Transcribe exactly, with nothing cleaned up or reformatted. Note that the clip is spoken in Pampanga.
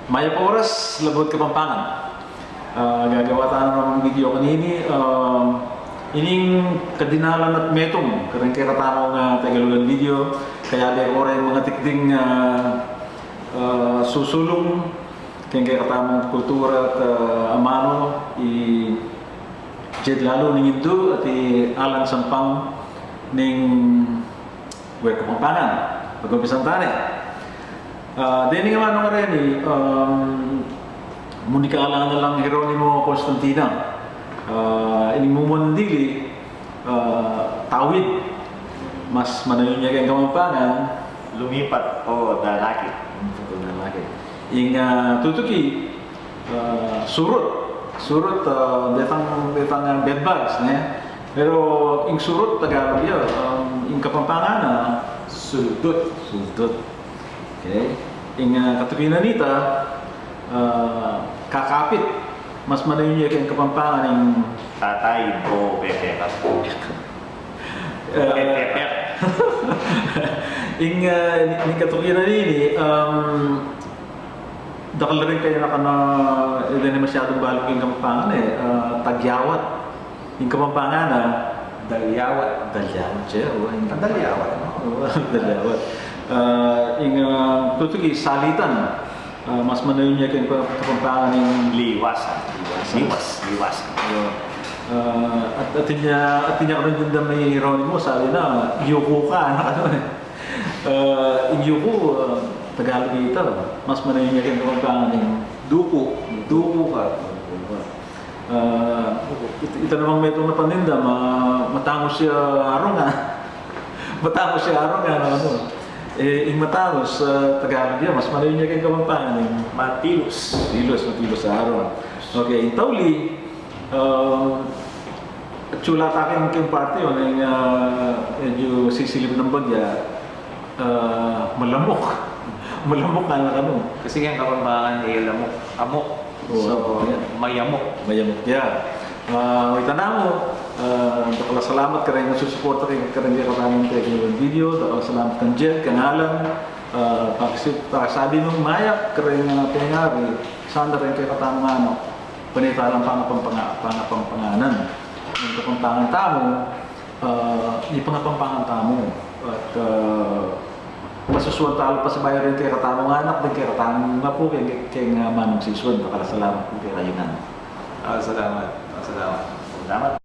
Mayap a oras, Labuad Kapampangan. Ah, gagawa tana namang video kanini. Ah, ining kadinalan at metung karing kekatamung, ah, Tegalugan video. Kaya de ko rin mga tikding, ah, ah, susulung keng kekatamung kultura at, ah, amanu, i Jed Lalu ning Indu at i Alan Sampang ning Wek Kapampangan. Pag-umpisan tane. Ah, deni nga amanu ngareni, um, munikala na lang Jeronimo Constantino. Ah, ining mumuan dili, ah, tawid. Mas manayun ya keng Kapampangan. Lumipat o dalakit. Lumipat o dalakit. Ing, ah, tutuki, ah, surut. Surut, ah, detang, detang, ah, bed bugs, ne? Pero ing surut, Tagalog ya, um, ing Kapampangan na suldut. Suldut. Okay. Ing, ah, katuki na nita, ah, kakapit. Mas manayun ya keng Kapampangan ing tatay o pepe. Eh, pepe. Ing, ah, ing, ing katuki na nini, um, dakal rin kaya na kana, eh, di na masyadong balu king Kapampangan, eh, ah, tagyawat. Ing Kapampangan, ah, dalyawat. Dalyawat, siya, oh, ing dalyawat, no? Oh, dalyawat. Ah, ing, ah, tutuki, salitan. Ah, mas manayun ya keng Kapampangan ing liwas. Liwas. Liwas. Liwas. Yo. Ah, at, atin ya, atin ya kanu dyan da may Jeronimo, sabi na, yuku ka, anak, ano, eh. Ah, ing yuku, ah, Tagalog ita, mas manayun ya keng Kapampangan ing duku. Duku ka. Duku ka. Ah, it-, ita namang metung na paninda, ma-, matangus ya arung, ah. Matangus ya arung, ah, ano. Eh, ing matangus, ah, Tagalog ya, mas manayun ya keng Kapampangan, ing matilus. Matilus, matilus ya arung. Okay, ing tauli, ah, atiu la ta keng, keng party, o, ing, ah, medyu sisilip nang bagya, ah, malamuk. Malamuk, anak, ano. Kasi keng Kapampangan, eh, lamuk. Amuk. Oo, so, ayan. Mayamuk. Mayamuk ya. Ah, o, ita na mu, ah, dakal a salamat kareng nagsusuporta keng, kareng kekatamung Tegalugan video, dakal a salamat kang Jed, kang Alan, ah, pakisi-, pakisabi nung mayap kareng, ah, pengari, sana reng kekatamung, ano, panitalang pangapampangan, pangapampanganan. Ing Kapampangan tamu, ah, ing pangapampangan tamu, at, ah, pasusuan tala pasibayu reng kekatamung anak, deng kekatamung apu, keng, keng, ah, manung sisuan. Dakal a salamat pu kekayu ngan. Ah, salamat. Ah, salamat. Salamat.